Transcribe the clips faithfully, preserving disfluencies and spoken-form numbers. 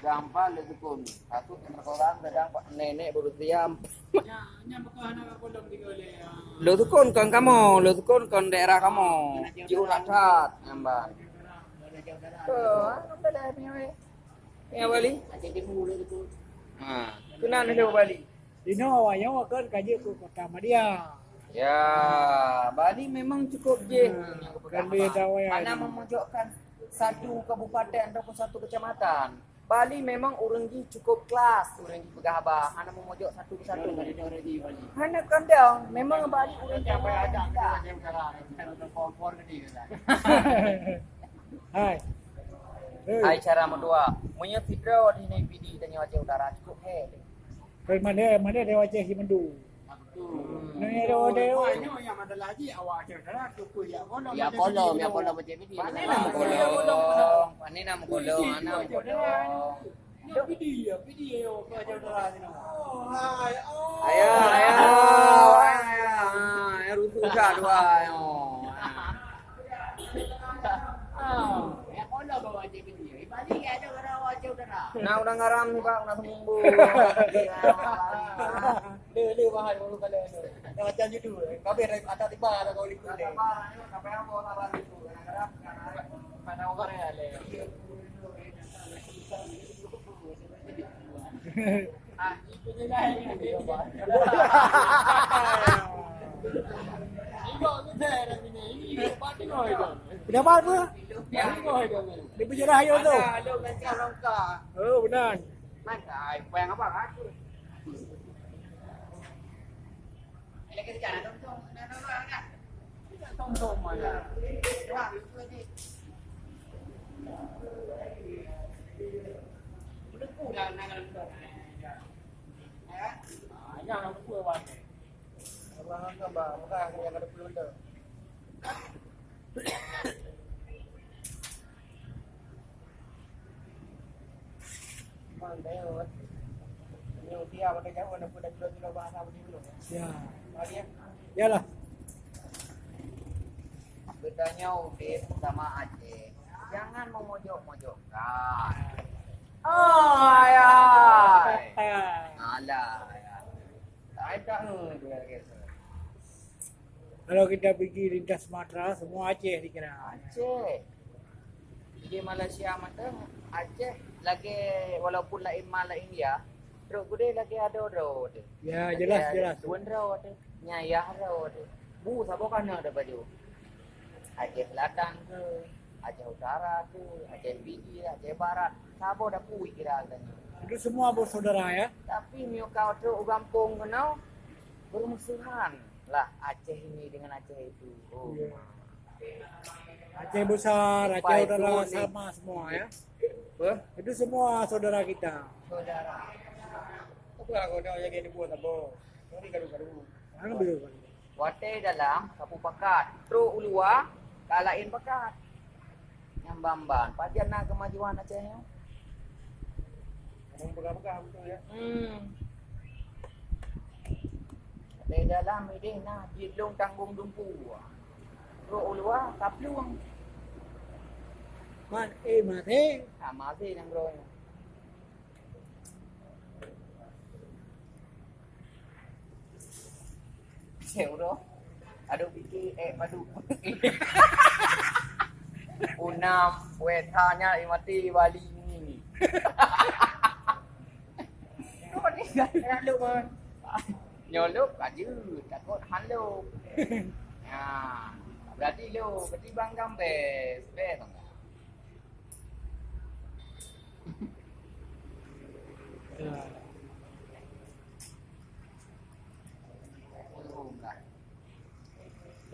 Gampang le tukun. Aku teman orang sedang pak nenek baru siam. Nyan, nyan bekas anak aku belum tiga le. Lo tukun kon kamu, lo tukun kon daerah kamu. Jiu nak that, nambah. Oh, apa dah ni, weh? Ya, Bali. Ha, kenal dulu Bali. Dinoe awak nyoe kan ka jeuet keu kota Madia. Ya, Bali memang cukup jih. Hmm, kan dia tahu ya. Hana memojokkan satu kabupaten ataupun satu kecamatan. Bali memang ureueng jih cukup kelas, ureueng jih peugah haba, hana memojok satu persatu. Hana kandang, memang Bali ureueng jih. Hai. Hai, cara meudoa. Meunyoe sidroe di sini Pidie tanyoe Aceh Utara cukup he. Kan mana, mana dia Aceh si Mendu. Nang ya ada, ada. Nyoe nyang adalah haji awak Aceh Utara tu pun ya kolom. Ya kolom, ya kolom macam ni. Mana nama kolom? Mana nama kolom? Mana nama kolom? Nyoe Pidie, ya Pidie yo ke Aceh Utara sini. Oh, hai. Oh. Ayo, ayo, ayo, ayo, rusuh dah dua, ayo. Ah, ya kolom bawa Aceh Pidie. Balik ya ada orang Aceh Utara. Nah, udah ngaram ni, Bang, udah seminggu. Dia, dia bahan baru kali ni. Dah macam judul. Kabeh dah ada tiba dah kau liku deh. Pada orang ya le. Ah, itu je lah. Pendapat apa? Dia berjerah ayo tu. Oh, benar. Ya. Yalah. Geutanyoe udép sama Aceh. Jangan memojok-mojokkan. Oh, ayah. Alah, ayah. Kalau kita pergi lintas Sumatera, semua Aceh dikira. Aceh. Di Malaysia mantong, Aceh lagèe walaupun laén ma laén India, trok keudeh lagèe adoe droe teuh. Ya, jelas, jelas. Tuan droe teuh, nyayah droe teuh. Bu saboh kana dah baju. Aceh Selatan ke, Aceh Utara ke, Aceh Pinggir, Aceh Barat, saboh dah pui kira katanya. Itu semua bersaudara ya? Tapi miyuka trok u gampông keunoe bermusuhan lah Aceh ini dengan Aceh itu. Oh. Iya. Aceh Besar, Aceh Utara sama semua ya. Apa? Itu semua saudara kita. Saudara. Apa aku dah jadi buat apa? Ini gaduh-gaduh. Mana boleh? Watèe dalam sapeue pakat, trok u luwa ka laén pakat. Nyang ban-ban, pajan na keumajuan Aceh nyoe? Memang peugah-peugah betul ya. Hmm. Di dalam idéh na jilong tanggong dumpu. Trok u luwa ka plueng. Man, eh, maté. Ah, maté nyang groe nyoe. Cek uroe. Aduh, pike, eh, padu. Unam, weta nya, eh, mati, bali ni. Kau ni, nak luk, Man. Nyolok aja, takut halok. Ya, berarti lo, berarti Bang Gambes, best, Bang. Ya.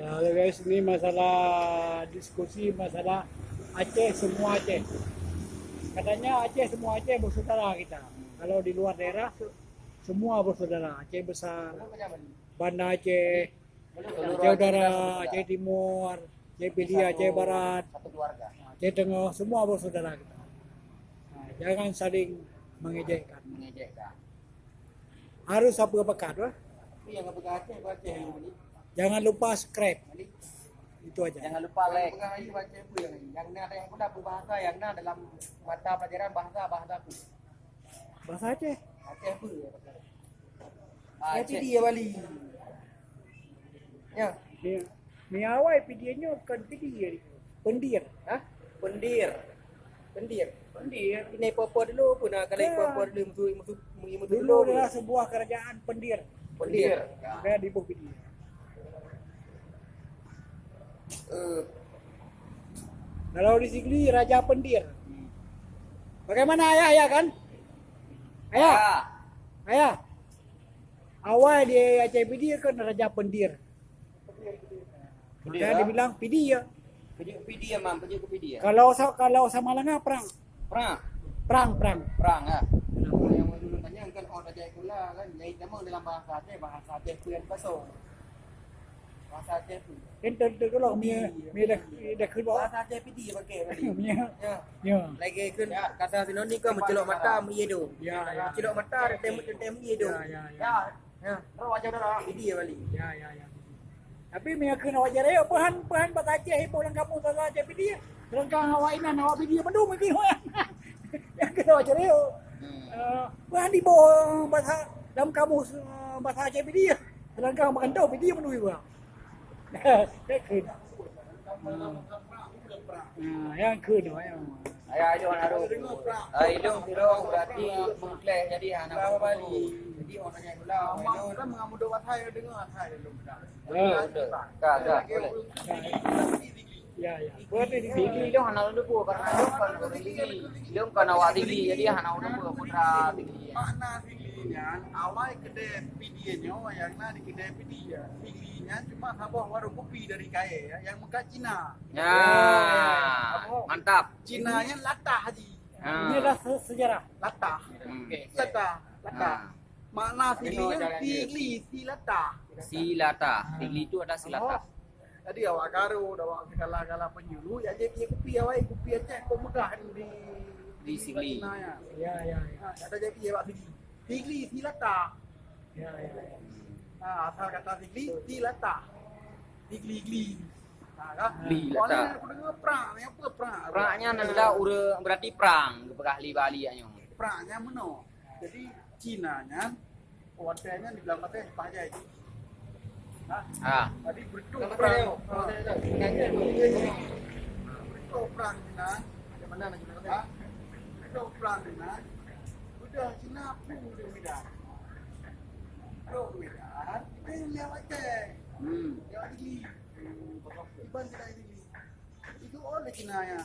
Ya, oke guys, ini masalah diskusi masalah Aceh semua Aceh. Katanya Aceh semua Aceh bersaudara kita. Kalau di luar daerah se-, semua bersaudara. Aceh Besar, Banda Aceh, Aceh Utara, Aceh Timur, Aceh Pidie, Aceh Barat, Aceh Tengah, semua bersaudara kita. Nah, jangan saling mengejekkan. Mengejekkan. Harus sapeue pakat, wah. Tapi yang peugah Aceh, Aceh yang beli. Jangan lupa subscribe. Itu aja. Jangan lupa like. Peugah Melayu, Aceh pun yang, yang na, yang pun dah berbahasa, yang na dalam mata pelajaran bahasa, bahasa pun. Bahasa Aceh. Aceh apa? Aceh. Pidie Bali. Ya. Ni, ni awai pidie nyoe bukan pidie. Pendir. Ha? Pendir. Pendir. Pendir. Ini popo dulu pun nak kalau popo dulu musuh musuh musuh dulu. Dulu adalah sebuah kerajaan pendir. Pendir. Dia dibuh pidie. Eh. Kalau di Sigli Raja Pendir. Bagaimana ayah, ya kan? Ayah. Ayah. Awai di Aceh Pidie kan Raja Pendir. Pendir, makanya dibilang Pidie. Pidie, Pidie, Mam, Pidie ke Pidie? Kalau sa-, kalau Samalanga perang. Perang? Perang, perang. Perang, ya. Kenapa yang dulu tanya kan orang Raja Kula kan, nyai nama dalam bahasa Aceh, bahasa Aceh Kuyan Basong. Bahasa Aceh tu. Kan tentu kalau mi, mi dah, dah keluar. Bahasa Aceh Pidie pakai tadi. Ya. Ya. Lagi kan kata sinonim kan mencelok mata, mie do. Ya, ya. Mencelok mata, tetem, tetem mie do. Ya, ya, ya. Ya. Ya. Terus wajah dah. Pidie Bali. Ya, ya, ya. Tapi mi keu nak wajah rayok, pehan, pehan bahasa Aceh, ibu dalam kampung bahasa Aceh Pidie. Sedangkan awak inan, awak Pidie mandum lagi. Yang kena wajah rayok. Hmm. Eh, pehan di bawah bahasa, dalam kamus, eh, bahasa Aceh Pidie. Sedangkan makan tau Pidie mandum juga. Kan keu. Hmm. Ah, nyang keu tu, nyang. Ayah ilong haru. Ah, ilong sidroe berarti mengkleh jadi hana bali. Jadi orang tanya gula. Amak kan mengamudok asai dengar asai ilong dah. Oh, betul. Ka, ka, boleh. Ya, ya. Berarti di Sigli ilong hana lôn teupeu karena ilong kan orang Sigli. Ilong kan awak Sigli jadi hana lôn teupeu putra Sigli. Makna Sigli nyan awai kedai Pidie nyoe yang na di kedai Pidie. Sigli nyan cuma saboh warung kopi dari kaya yang muka Cina. Ya, mantap. Cina nyan latah haji. Ha. Ini adalah se-, sejarah. Latah. Hmm. Okey. Latah, latah. Ha. Makna Sigli nyan Sigli, si latah. Si latah. Sigli tu ada si latah. Jadi awak Garo, awak segala-gala penjuru, ya jadi kupi awak kupi Aceh kok mudah di, di Sigli. Cina ya. Ya, ya, ya. Ha, ada jadi awak Sigli. Sigli, si latah. Ya, ya, ya. Ha, asal kata Sigli, si latah. Sigli-gli. Ha, kan? Gli latah. Awalnya aku dengar prak, ni apa prak? Prak nyan adalah ureueng, berarti prang, geupeugah li Bali nyoe. Prak nyan meunoe. Jadi Cina nyan, watèe nyan dibilang pakai pajai. Ha? Ha. Jadi beutôi prak. Ha. Beutôi prak Cina. Macam mana nak Cina? Ha? Beutôi prak Cina. Udah Cina pun udah beda. Trok Medan, iban lewat Aceh. Hmm. Lewat Sigli. Iban tidak Sigli. Itu oleh Cina ya.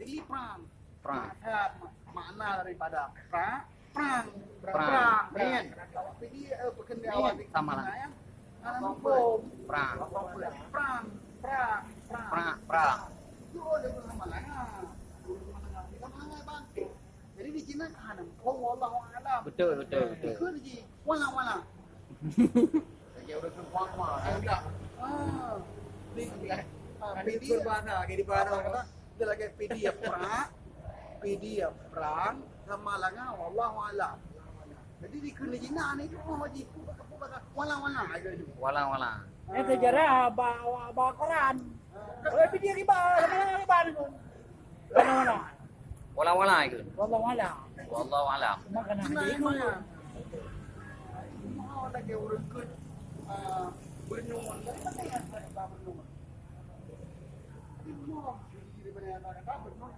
Sigli prang. Prang. Maka ma-, makna daripada pra-, prang. Prang. Prang. Prang. Tapi dia, eh, peukeundi awak di Cina ya. Prang. Prang, prang, prang. Prang, prang. Itu oleh Samalanga. Samalanga, Bang. Jadi di Cina kan hana muphom, wallahu a'lam. Betul, betul, betul. Ikut ji, wala, wala. Lagi orang tu wala, wala. Ah. Ni, ah, kan pidie. Ikut bahasa, lagi di bahasa kata, dia lagi pidie prak, pidie prang, Samalanga, wallahu a'lam. Jadi di keuneuk Cina ni tu, oh, ji, pu, pu, pu, wala, wala, aja tu. Wala, wala. Eh, sejarah ba, ba, ba Quran. Kalau pidie riba, Samalanga riba ni. Wala-wala. Wala-wala ikut. Wallahu a'lam. Wallahu a'lam. Cuma kena haji ikut. Cuma orang lagi ureueng ikut, ah, berenung. Dari mana yang saya kata berenung? Berenung. Jadi, dari mana yang saya kata berenung?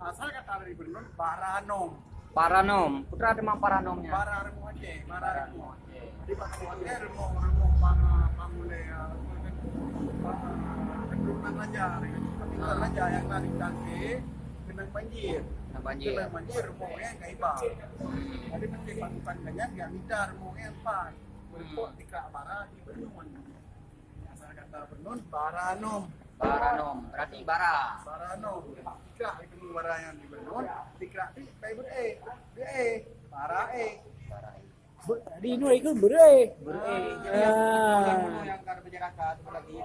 Asal kata dari berenung, baranom. Baranom. Putra teuma baranom nyan. Bara rumoh Aceh, bara rumoh. Jadi, bak rumoh Aceh, rumoh, rumoh bang, bang ulèe, ah, keturunan raja, keturunan raja yang na di Tangke, keunong banjir. Keunong banjir. Keunong banjir, rumoh nyan ka iba. Jadi, meusti pasukan nyan, nyan mita rumoh nyan pat. Beureumpok tika bara di Beunun. Asal kata Beunun, baranom. Baranom, berarti bara. Baranom. Tikrak di Beunun bara nyan di Beunun, tikrak di pai beureueh. Beureueh, bara eh. Bara eh. Be-, di Indonesia itu beureueh. Beureueh. Ah. Yang, yang, yang ka berjalan lagi.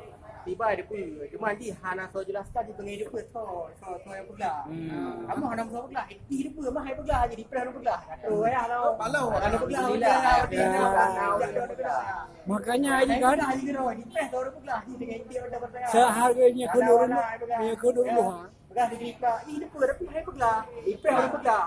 Tiba di pun, cuma di hana so jelaskan di tengah hidup so, so, so yang peugah. Hmm. Kamu hana so peugah, eh, di hidup mah hai peugah jadi pernah peugah. Oh, ya, lo. Kalau. Hana peugah, alhamdulillah. Peugah, alhamdulillah. Makanya, Haji, kan? Seharga minyak keunoe, minyak keunoe dulu, ha? Peugah di kita, ih, depa, tapi hai peugah. Ipeh hai peugah.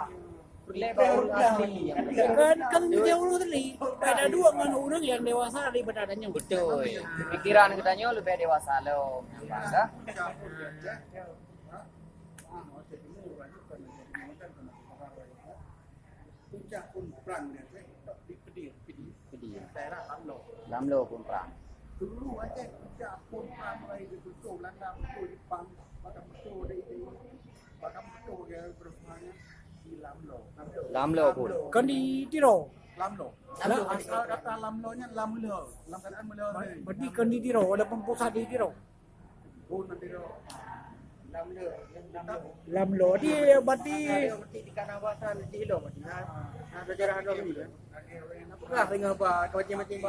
Leubeh ureueng asli nyang kan, kan dia ureueng asli. Beda dua ngon ureueng nyang dewasa daripada tanyoe. Betul. Pikiran geutanyoe leubeh dewasa lom. Nampak dah? Puncak pun perang dia tu di Pidie. Pidie. Daerah Lamlo. Lamlo pun perang. Dulu Aceh puncak pun perang mulai di betul Belanda, betul Jepang, bahkan betul di, bahkan betul dia berhubungannya di Lamlo. Lamlo pun. Kan di Tiro. Lamlo. Lamlo. Asal kata Lamlo nya Lamlo. Dalam keadaan Melo. Berarti kan di Tiro, walaupun pusat di Tiro. Lamlo, di berarti. Nah, sejarah ada ni. Nah, dengar apa, macam-macam